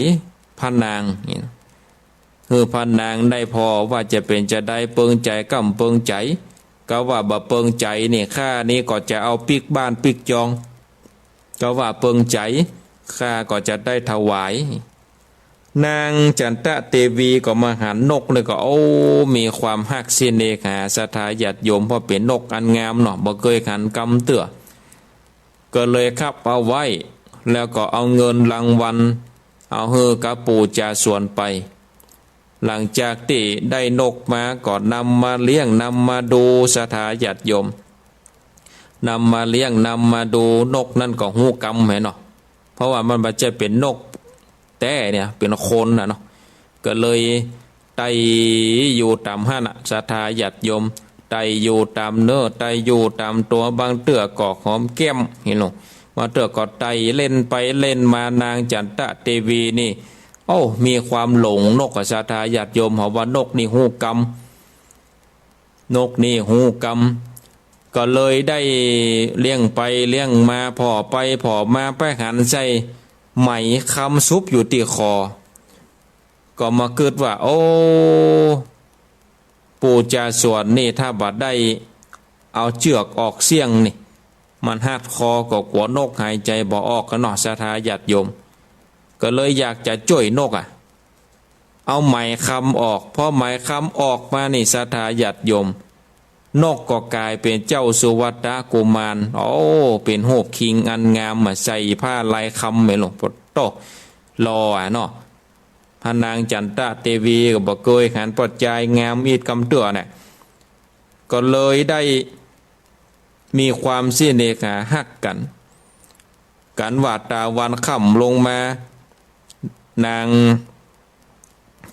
พระนาง หื้อพระนางได้ผ่อว่าจะเป๋นจาใด เปิงใจ๋ก้ำเปิงใจ๋ กาว่าบ่เปิงใจ๋นี่ ข้านี่ก็จะเอาปิ๊กบ้านปิ๊กจอง กาว่าเปิงใจ๋ ข้าก็จะได้ถวาย นางจันตะเตวีก็มาหันนกนี่ก็ โอ้ มีความฮักสิเนหาศรัทธาญาติโยม เพราะเป๋นนกอันงามเนาะ บ่เกยหันกำเตื้อ ก็เลยคับเอาไว้ แล้วก็เอาเงินรางวัล เอาหื้อกับปู่จ่าสวนไป หลังจากตี้ได้นกมาก็นำมาเลี้ยง นำมาดูศรัทธาญาติโยม นำมาเลี้ยง นำมาดู นกนั้นก็ฮู้กำแหมเนาะ เพราะว่ามันบ่ใจ้เป๋นนกแต๊เนี่ย เป๋นคนน่ะเนาะ ก็เลยไต่อยู่ต๋ามหั้นน่ะ ศรัทธาญาติโยม ไต่อยู่ต๋ามเนื้อ ไต่อยู่ต๋ามตั๋ว บางเตื้อก็หอมแก้ม หันเนาะ มาเตื้อก็ไต่เล่นไปเล่นมา นางจันตะเตวีนี่ โอ้ มีความหลงนกอะ ศรัทธาญาติโยม เฮาว่านกนี่ฮู้กรรม นกนี่ฮู้กรรม ก็เลยได้เลี้ยงไปเลี้ยงมา ผ่อไปผ่อมา ไปหันใส่ไหมคำสุบอยู่ตี้คอ ก็มากึ๊ดว่า โอ้ ปู่จาสวนนี่ ถ้าบ่ได้เอาเจื้อกออกเสี้ยงนี่ มันฮัดคอก็กั๋วนกหายใจ๋บ่ออกกั๋นเนาะ ศรัทธาญาติโยม ก็เลยอยากจะจ้วยนกอะ เอาไหมคำออก พอไหมคำออกมานี่ ศรัทธาญาติโยม นกก็ก๋ายเป๋นเจ้าสุวัตตะกุมาร โอ้ เป๋นฮูปคิงอันงามอะ ใส่ผ้าลายคำแหมหลวงปู่โต หล่ออะเนาะ พระนางจันตะเตวีก็บ่เกยหันป้อจายงามอีกกำเตื้อน่ะ ก็เลยได้มีความเสน่หาฮักกั๋น กั๋นว่าต๋าวันค่ำลงมา นาง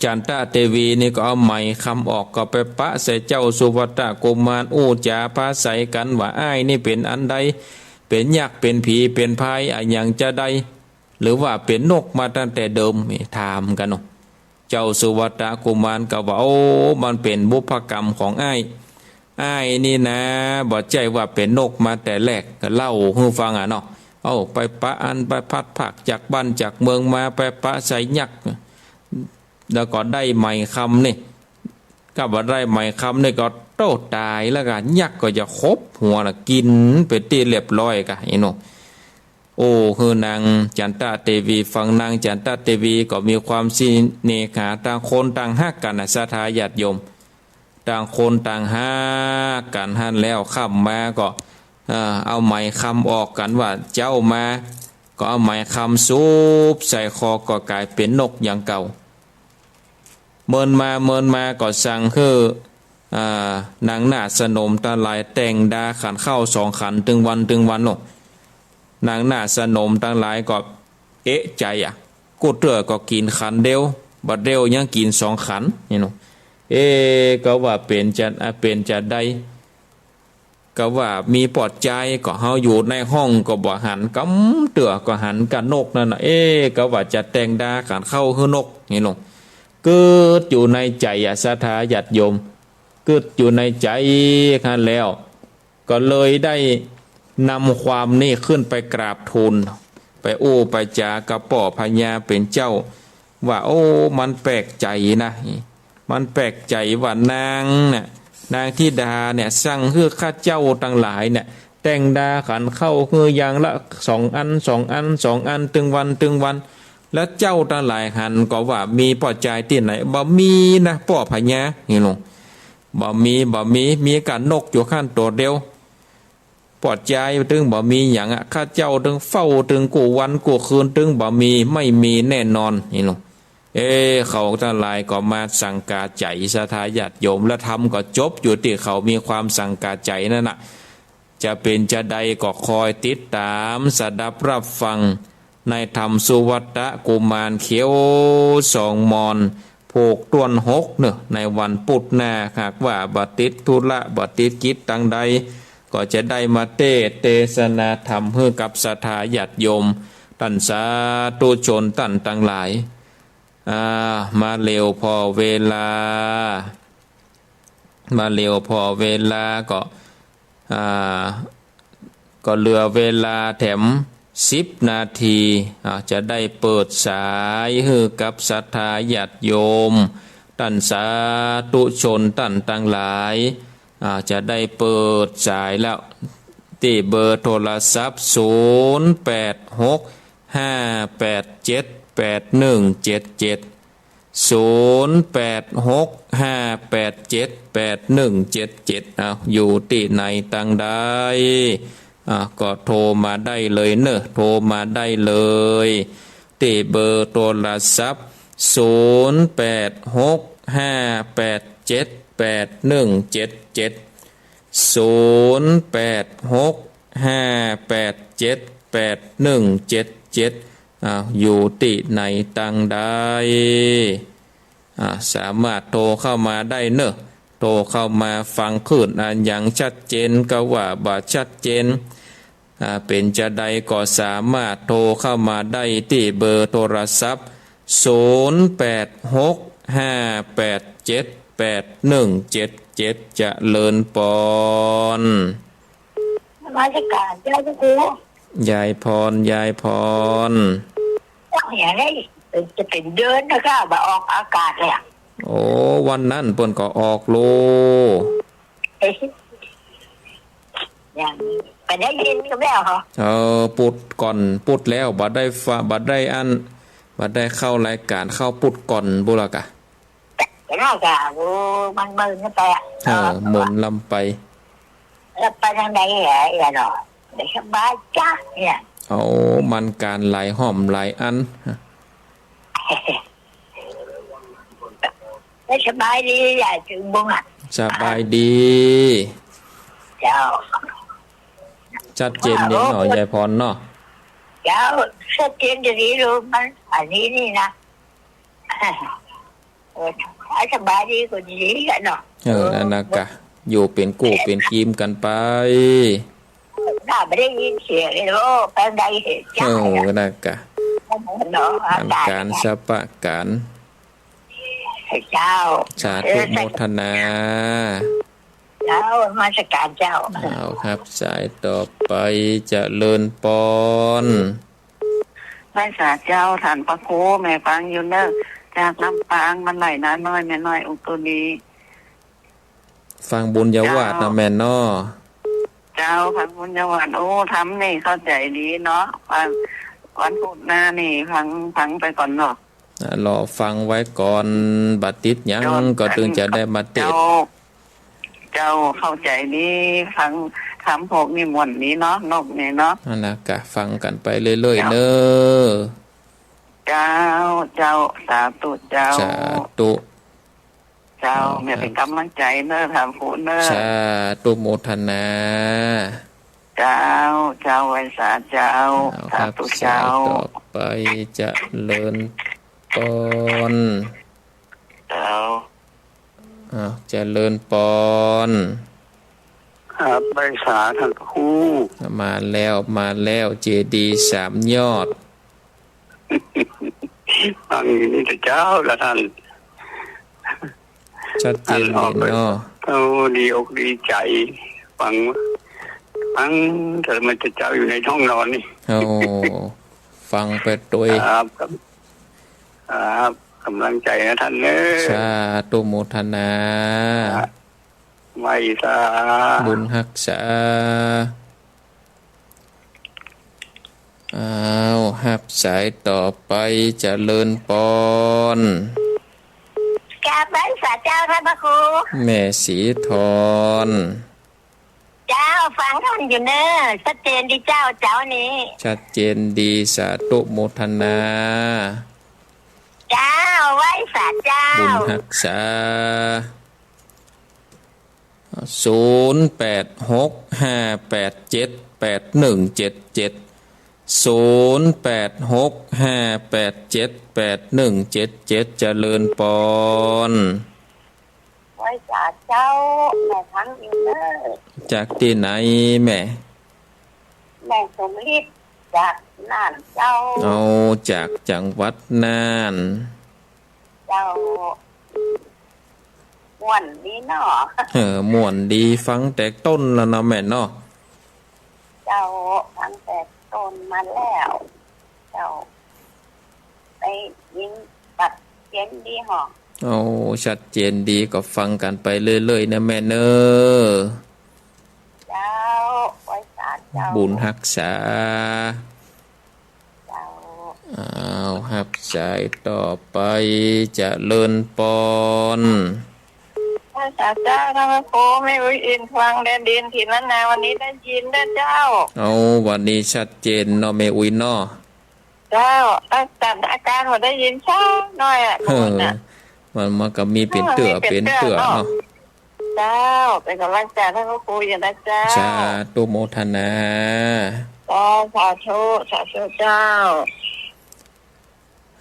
จันตะเตวีนี่ก็เอาไหมคำออก ก็ไปปะใส่เจ้าสุวัตตะกุมาร อู้จ๋าปราศรัยกั๋นว่า อ้ายนี่เป๋นอันใด เป๋นยักษ์ เป๋นผี เป๋นพรายอะหยังจาใด หรือว่าเป๋นนกมาตั้งแต่เดิม นี่ถามกั๋นเนาะ เจ้าสุวัตตะกุมารก็ว่า โอ้ มันเป๋นบุพกรรมของอ้าย อ้ายนี่นา บ่ใจ้ว่าเป๋นนกมาแต่แรก ก็เล่าหื้อฟังอะเนาะ เอ้า ไปปะอัน ไปพลัดพรากจากบ้านจากเมืองมา ไปปะใส่ยักษ์ แล้วก็ได้ไหมคำนี่ ก็บ่ได้ไหมคำนี่ก็โต้ต๋ายแล้วกะ ยักษ์ก็จะขบหัวน่ะ กิ๋นเป๋นตี้เรียบร้อยกะ อี้เนาะ โอ้ หื้อนางจันตะเตวีฟัง นางจันตะเตวีก็มีความเสน่หา ต่างคนต่างฮักกั๋นน่ะ ศรัทธาญาติโยม ต่างคนต่างฮักกั๋นหั้นแล้ว ค่ำมาก็ เอ่อ เอาไหมคำออกกั๋นว่า เจ๊ามา ก็เอาไหมคำสุบใส่คอ ก็ก๋ายเป๋นนกอย่างเก่า เมินมาเมินมาก็สั่งหื้อ อ่า นางนาฏสนมตังหลายแต่งดาขันข้าวสองขันตึงวันตึงวันเนาะ นางนาฏสนมตังหลายก็เอะใจ๋อะ กู้เตื้อก็กิ๋นขันเดียว บ่าเดี่ยวยังกิ๋นสองขัน นี่เนาะ เอ๊ะ ก็ว่าเป๋นจา อ่ะ เป๋นจาใด ก็ว่ามีป้อจาย ก็เฮาอยู่ในห้องก็บ่หัน กำเตื้อก็หันก้านกนั่นน่ะ เอ๊ะ ก็ว่าจะแต่งดาขันข้าวหื้อนก นี่เนาะ กึ๊ดอยู่ในใจ๋อะ ศรัทธาญาติโยม กึ๊ดอยู่ในใจ๋หั้นแล้ว ก็เลยได้นำความนี้ขึ้นไปกราบทูล ไปอู้ไปจ๋ากับป้อพญาเป๋นเจ้า ว่า โอ้ มันแปลกใจ๋นะ มันแปลกใจ๋ว่านางน่ะ นางธิดาเนี่ย สั่งหื้อข้าเจ้าตังหลายเนี่ย แต่งดาขันข้าวหื้ออย่างละสองอัน สองอัน สองอัน ตึงวัน ตึงวัน แล้วเจ้าตังหลายหันก็ว่ามีป้อจายตี้ไหน บ่มีนะ ป้อพญา นี่เนาะ บ่มี บ่มี มีก้านกอยู่หั้นตั๋วเดียว ป้อจายตึงบ่มีหยังอะ ข้าเจ้าตึงเฝ้าตึงกู้วันกู้คืนตึงบ่มี ไม่มีแน่นอน นี่เนาะ เอ๊ะ เขาตังหลายก็มาสังกาใจ๋ ศรัทธาญาติโยม และธรรมก็จบอยู่ตี้เขามีความสังกาใจ๋นั่นน่ะ จะเป๋นจาใดก็คอยติดต๋าม สดับรับฟัง ในธรรมสุวัตตะกุมารเขียวสองมอน ผูกต้วนหกเนาะ ในวันปุธหน้า หากว่าบ่ติดธุระ บ่ติดกิจตังใด ก็จะได้มาเตสน์เตสนาธรรมหื้อกับศรัทธาญาติโยม ต้านสาธุชนต้านตังหลาย อ่า มาเร็วผ่อเวลา มาเร็วผ่อเวลาก็ อ่า ก็เหลือเวลาแถมสิบนาที อ่า จะได้เปิดสายหื้อกับศรัทธาญาติโยม ต้านสาธุชนต้านตังหลาย อ่า จะได้เปิดสายแล้ว ตี้เบอร์โทรศัพท์ ศูนย์แปดหก ห้าแปดเจ็ด แปดหนึ่งเจ็ดเจ็ด ศูนย์แปดหก ห้าแปดเจ็ด แปดหนึ่งเจ็ดเจ็ด อ้าว อยู่ตี้ไหนตังใด อ่า ก็โทรมาได้เลยเนาะ โทรมาได้เลย ตี้เบอร์โทรศัพท์ ศูนย์แปดหก ห้าแปดเจ็ด แปดหนึ่งเจ็ดเจ็ด ศูนย์แปดหก ห้าแปดเจ็ด แปดหนึ่งเจ็ดเจ็ด อ้าว อยู่ตี้ไหนตังใด อ่า สามารถโทรเข้ามาได้เนาะ โทรเข้ามาฟังคลื่นอะหยังชัดเจน ก็ว่าบ่ชัดเจน อ่า เป๋นจาใดก็สามารถโทรเข้ามาได้ตี้เบอร์โทรศัพท์ ศูนย์แปดหกห้าแปดเจ็ดแปดหนึ่งเจ็ดเจ็ด เจริญปอน นมัสก๋านเจ้าพระครู ยายพร ยายพร อย่างนี้จะเป๋นเดือนนะค่ะ บ่ออกอากาศเลยอะ โอ้ วันนั้นเปิ้นก็ออกโล อย่างนี้ไปได้ยินก็แล้วเหรอ เออ ปุดก่อน ปุดแล้ว บ่ได้ฟะ บ่ได้อัน บ่ได้เข้ารายก๋าน เข้าปุดก่อน บุละกะ แต่แล้วกะ โอ้ มันเมินไปอะ เออ เมินลำไป แล้วไปตางใดเหรอ เอียเนาะ ไม่สบายจ๊ะเนี่ย เอา มันก๋านหลายห้อมหลายอัน ไม่สบายดี ยายจึงบุงอะ สบายดี เจ้า ชัดเจนดีเนาะ โอ้ ยายพรเนาะ เจ้า ชัดเจนดีลูก มัน อันนี้นี่นะ เออ ให้สบายดีก็ดีอะเนาะ เออ นั่นนะกะ อยู่เป๋นกู้เป๋นกี๋กั๋นไป น่าไม่ได้ยินเสียงเลย โอ้ ไปไหนเหตุ เออ นั่นกะ เนาะ มันก๋านสะปะก๋าน เจ้า สาธุโมทนา เจ้า นมัสก๋านเจ้า เอา ฮับสายต่อไป เจริญปอน ไหว้สาเจ้า ต้านพระครู แม่ฟังอยู่เน่อ จากลำปาง บ้านไร่นาน้อย แม่น้อย อุตุลี ฟังบุญญาวาสเนาะ เจ้า แม่เนาะ เจ้า ฟังบุญญาวาส โอ้ ธรรมนี่เข้าใจ๋ดีเนาะ วัน วันพุธหน้านี่ฟัง ฟังไปก่อนเนาะ อ่ะ รอฟังไว้ก่อน บ่ติดหยัง ก็ตึงจะได้มาเตสน์ เจ้า เจ้า เข้าใจ๋ดี ฟังธรรมพวกนี้ม่วนดีเนาะ นกนี่เนาะ นั่นนะกะ ฟังกั๋นไปเรื่อยๆ เจ้า เน่อ เจ้า เจ้า สาธุเจ้า สาธุ เจ้า เอา แม่เป๋น ครับ ก๋ำลังใจ๋เน่อ ต้านพระครูเน่อ สาธุโมทนา เจ้า เจ้า ไหว้สาเจ้า เอา สาธุเจ้า ฮับสายต่อไป เจริญปอน เจ้า อ้าว เจริญปอน ครับ ไหว้สาต้านพระครู มาแล้ว มาแล้ว เจดีย์สามยอด ฟังอยู่นี่แต่เจ๊าละต้าน ชัดเจนดีเนาะ อันออกไป โอ้ ดีอกดีใจ๋ ฟัง ฟังแต่เมื่อเจ๊าอยู่ในห้องนอนนี่ โอ้ ฟังไปตวย ครับ ครับ ก๋ำลังใจ๋นะต้านเน่อ สาธุโมทนา ครับ ไหว้สา บุญฮักษา อ้าว ฮับสายต่อไป เจริญปอน กราบไหว้สาเจ้าต้านพระครู แม่ศรีทร เจ้า ฟังต้านอยู่เน่อ ชัดเจนดีเจ้า เจ้านี้ ชัดเจนดี สาธุโมทนา เจ้า ไหว้สาเจ้า บุญฮักษา ศูนย์แปดหกห้าแปดเจ็ดแปดหนึ่งเจ็ดเจ็ด ศูนย์แปดหกห้าแปดเจ็ดแปดหนึ่งเจ็ดเจ็ด เจริญปอน ไหว้สาเจ้า แม่ฟังอยู่เน่อ จากตี้ไหนแม่ แม่สมฤทธิ์ จากน่านเจ้า เอา จากจังหวัดน่าน เจ้า ม่วนดีเนาะ เออ ม่วนดี ฟังแต่ต้นแล้วเนาะแม่เนาะ เจ้า ฟังแต่ต้นมาแล้ว เจ้า ได้ยินชัดเจนดีเหาะ โอ้ ชัดเจนดี ก็ฟังกั๋นไปเรื่อยๆ นะแม่เน่อ เจ้า ไหว้สาเจ้า บุญฮักษา เจ้า อ้าว ฮับสายต่อไป เจริญปอน ไหว้สาเจ้าต้านพระครู แม่อุ๊ยอินทร์ ฟังแดนดินถิ่นล้านนา วันนี้ได้ยินเน่อเจ้า เอา วันนี้ชัดเจนเนาะแม่อุ๊ยเนาะ เจ้า อา สถานการณ์บ่ได้ยินสักหน้อยอะ เออ มัน มันก็มีเป๋นเตื้อ เออ มีเป๋นเตื้อ เป๋นเตื้อเนาะ เนาะ เจ้า เป๋นก๋ำลังใจ๋ให้พระครูอยู่นะเจ้า สาธุโมทนา เจ้า สาธุ สาธุเจ้า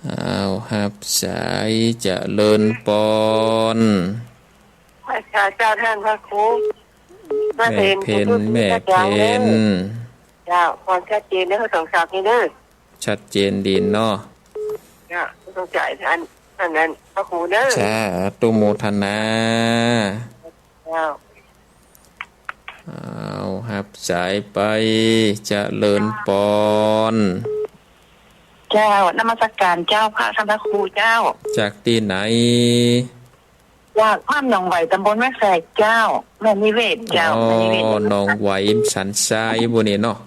อ้าว ฮับสาย เจริญปอน ไหว้สาเจ้าต้านพระครู แม่เพ็ญ แม่เพ็ญ แม่เพ็ญ เจ้า พรชัดเจนเด้อ สองสามนี่เด้อ ชัดเจนดีเนาะ เจ้า ต้องจ่ายอัน อันนั้น พระครูเด้อ สาธุโมทนา เจ้า เอา ฮับสายไป เจริญปอน เจ้า นมัสการเจ้าค่ะ ท่านพระครูเจ้า จากตี้ไหน จากบ้านหนองไหว ตำบลแม่แฝกเจ้า แม่นิเวศเจ้า อ๋อ แม่นิเวศ หนองไหวสันทรายบุนี่เนาะ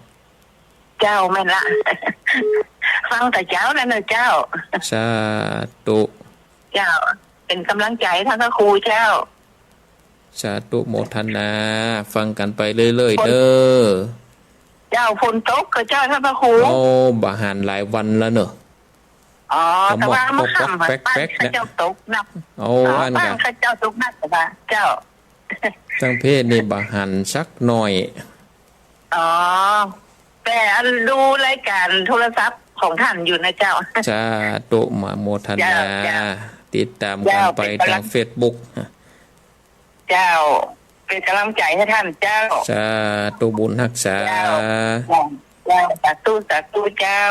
เจ้า แม่นละ ฟังแต่เจ๊านั้นเน่อเจ้า สาธุ เจ้า เป๋นก๋ำลังใจ๋ท่านพระครูเจ้า สาธุโมทนา ฟังกั๋นไปเรื่อยๆ เน่อ เจ้า ฝนตกก่อเจ้า ท่านพระครู โอ้ บ่หันหลายวันแล้วเน่อ อ๋อ แต่ว่าเมื่อค่ำ ป๊อกๆ แป๊กๆ บ้านข้าเจ้าตกหนัก โอ้ อ๋อ อันกะ บ้านข้าเจ้าตกหนักกว่าเจ้า ตังเพศนี่บ่หันสักหน่อย อ๋อ แต่อันดูรายการโทรศัพท์ของท่านอยู่นะเจ้า สาธุ มาโมทนา เจ้า เจ้า ติดตามกั๋นไป เจ้า เป๋นก๋ำลัง ตางเฟซบุ๊ก เจ้า เป๋นก๋ำลังใจ๋หื้อท่านเจ้า สาธุบุญฮักษา เจ้า เจ้า สาธุ สาธุเจ้า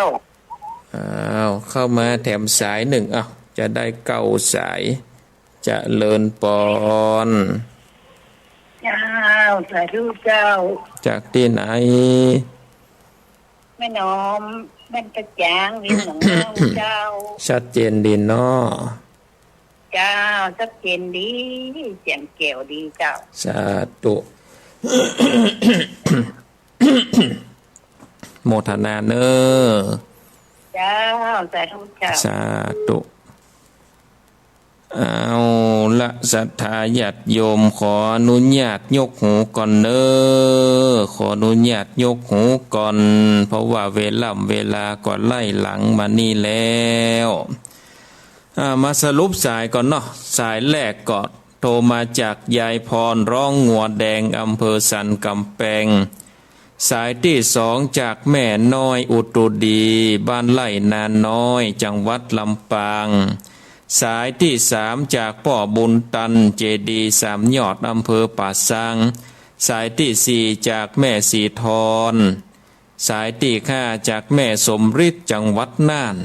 อ้าว เข้ามาแถมสายนึ่ง อ้าว จะได้เก้าสาย เจริญปอน เจ้า สาธุเจ้า จากตี้ไหน แม่น้อม บ้านตาดจ้าง เวียงหนองล่องเจ้า ชัดเจนดีเนาะ เจ้า ชัดเจนดี เสียงแจ๋วดีเจ้า สาธุ โมทนาเน่อ เจ้า สาธุเจ้า สาธุ เอาละ ศรัทธาญาติโยม ขออนุญาตยกหูก่อนเน่อ ขออนุญาตยกหูก่อน เพราะว่าเวล่ำเวลาก็ไล่หลังมานี่แล้ว อ่า มาสรุปสายก่อนเนาะ สายแรกก็โทรมาจากยายพร ร้องงัวแดง อำเภอสันกำแปง สายตี้สองจากแม่น้อยอุตุดี บ้านไร่นาน้อย จังหวัดลำปาง สายตี้สามจากป้อบุญตัน เจดีย์สามยอด อำเภอป่าซาง สายตี้สี่จากแม่สีทอน สายตี้ห้าจากแม่สมฤทธิ์ จังหวัดน่าน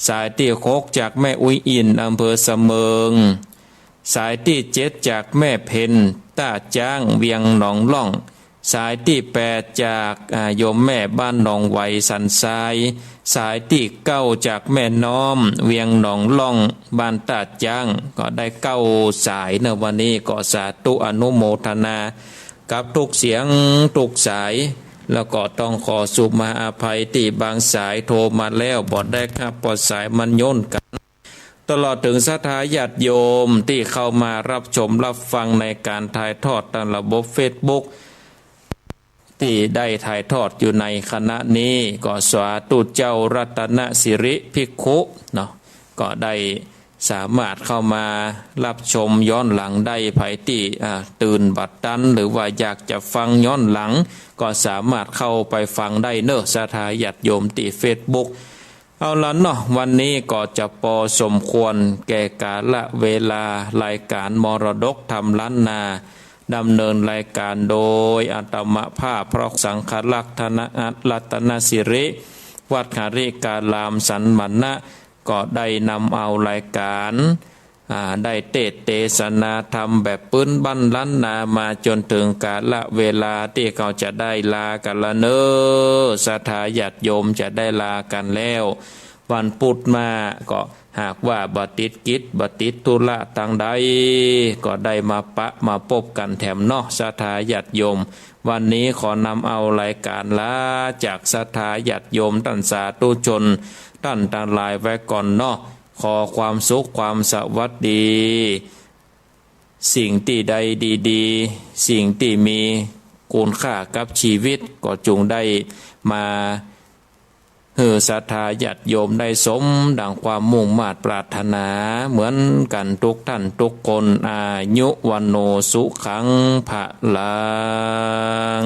สายตี้หกจากแม่อุ๊ยอิน อำเภอสะเมิง สายตี้เจ็ดจากแม่เพ็ญ ต้าดจ้าง เวียงหนองล่อง สายตี้แปดจาก อ่า โยมแม่บ้านหนองไหวสันทราย สายตี้เก้าจากแม่น้อม เวียงหนองล่อง บ้านต้าดจ้าง ก็ได้เก้าสายเน่อ วันนี้ก็สาธุอนุโมทนา กับทุกเสียงทุกสาย แล้วก็ต้องขอสุมาอภัยตี้บางสายโทรมาแล้วบ่ได้ฮับ เพราะสายมันโยนกั๋น ตลอดเถิงศรัทธาญาติโยมตี้เข้ามาฮับชมฮับฟังในก๋านถ่ายทอดตางระบบเฟซบุ๊ก ตี้ได้ถ่ายทอดอยู่ในขณะนี้ ก็สาธุเจ้ารัตนสิริภิกขุเนาะ ก็ได้สามารถเข้ามาฮับชมย้อนหลังได้ ใผตี้ อ่า ตื่นบ่ตัน หรือว่าอยากจะฟังย้อนหลัง ก็สามารถเข้าไปฟังได้เน่อ ศรัทธาญาติโยมตี้เฟซบุ๊ก เอาละเนาะ วันนี้ก็จะปอสมควรแก่กาละเวลา รายก๋านมรดกธรรมล้านนา ดำเนินรายก๋านโดยอาตมาภาพ พระสังฆรักษ์ ธนอัตรัตนสิริ วัดหริการามสันมณะ ก็ได้นำเอารายก๋าน อ่า ได้เตสน์เตสนาธรรมแบบปื๊นบ้านล้านนามาจ๋นเถิงกาละเวลาตี้เฮาจะได้ลากั๋นละเน่อ ศรัทธาญาติโยมจะได้ลากั๋นแล้ว วันปุ๊ดมาก็หากว่าบ่ติดกิจบ่ติดธุระตางใด ก็ได้มาปะมาปบกั๋นแถมเนาะ ศรัทธาญาติโยม วันนี้ขอนำเอารายก๋านลาจากศรัทธาญาติโยมต้านสาธุชนต้านตังหลายไว้ก่อนเนาะ ขอความสุขความสวัสดี สิ่งตี้ใดดีๆ สิ่งตี้มีคุณค่ากับชีวิต ก็จุ่งได้มาหื้อศรัทธาญาติโยมได้สมดังความมุ่งมาดปรารถนาเหมือนกั๋นทุกท่านทุกคน อายุ วัณโณ สุขัง พลัง